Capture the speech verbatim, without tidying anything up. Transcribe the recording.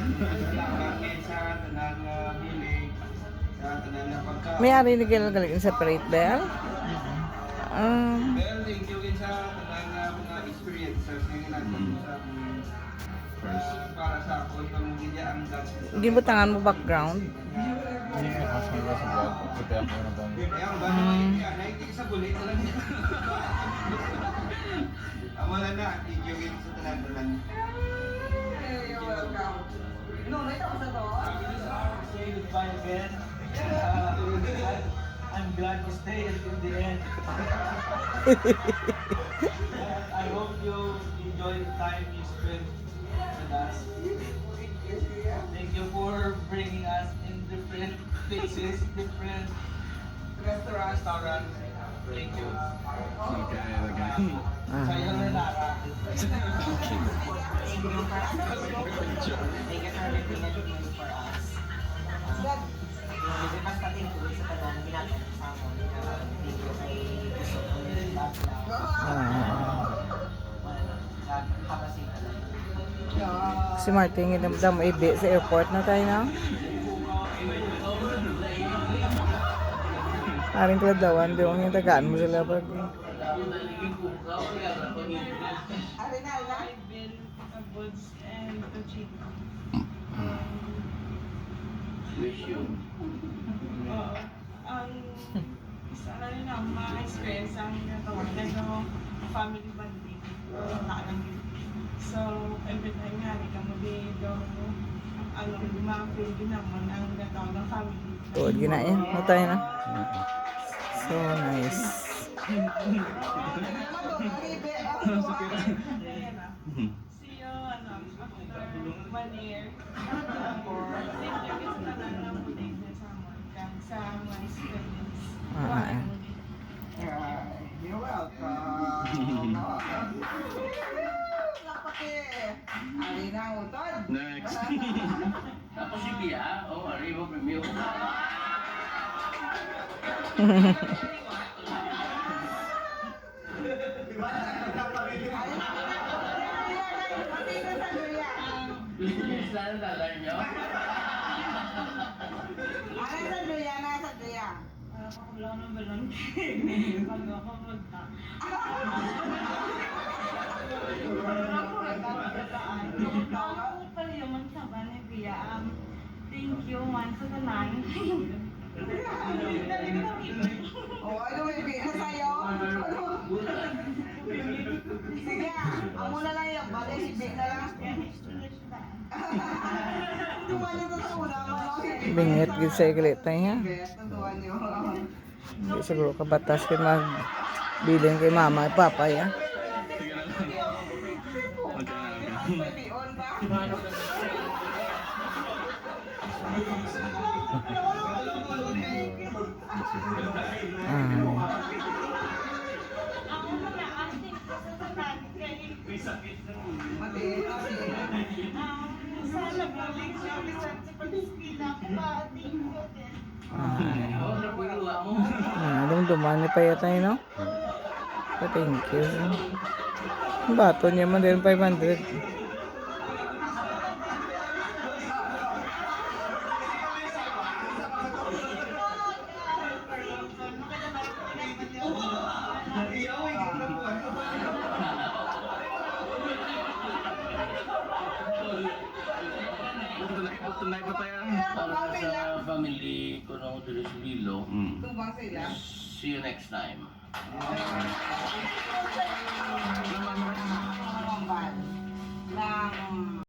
Salamat kay sa tanan nga biling, sa tanan nga pagkaon. May ari ni Gil galing separate bell? Um, Well, thank you gid sa tanan nga mga experiences nga ginatod mo sa amon. First. Para sa ako, itong media ang dance. Gibutangan mo background? Hindi, mas maganda sa vlog. Kasi kaya ko na ba? Kaya ang ba naman, hindi, ah, nakikinig sa bulit na lang. Amo na na, thank you gid sa tanan-tanan. Hey, you're welcome. No, may tapos na to. Say goodbye again. Uh, I'm glad to stay until the end. I hope you enjoy the time you spent with us. Thank you for bringing us in different places, different restaurants. Thank you. Okay, okay. Ah. Thank you for us. Thank you for everything that you do for us. Basta thank you sa tanan ginagawa sa amon. Thank you kay Gusto ko. Ah, ah, ah. Si Martin, ginamdam, ibi sa airport na tayo, no? Aring kaladawan, di ba, yung tagaan mo sila pag Arenal na? Bell, uh, Buds, and Pachino. Um, Wish you. Oo. Ang isa na rin ang ma-experience ang ginatawag na yung family bonding. Wala lang yun. So, every time nga, di ka mo di daw, ano, ma-feel din naman ang ginatawag ng family. Tuod gina yan. Matay na. So nice. Ayan na. See you, ano, after one year. Thank you sa tanan nga mo-take na sa amon, kag sa mga experience. Ah, ah, ah. Ay, you're welcome. Lapaki. Ari na, utod. Next. Tapos si Bia, oh, ari mo, premium. Sila ang dalan nyo? Ano sa duya na sa duya? Wala pa ko lang ng balon. Bago ako magta. Wala ko nagkakataan. Wala ko pala yung man sa banay, Bia. Um, thank you, man, sa tanan. Oh, ano may bigay sa'yo? Sige, ah, amo na lang yung bagay, si Big na lang. Duman yung sa una, ano? Bingit gid sa iglit tayo, ha? Best, ang duwan yun. Hindi siguro kabatas kay magbilin kay mama at papa, ya. Ah. Ah. Ah, dumduman ni pa yata yun, no? Pa, thank you. Ang bato niya man din, five hundred. Para sa family ko nung diri sa Iloilo. Mm. See you next time.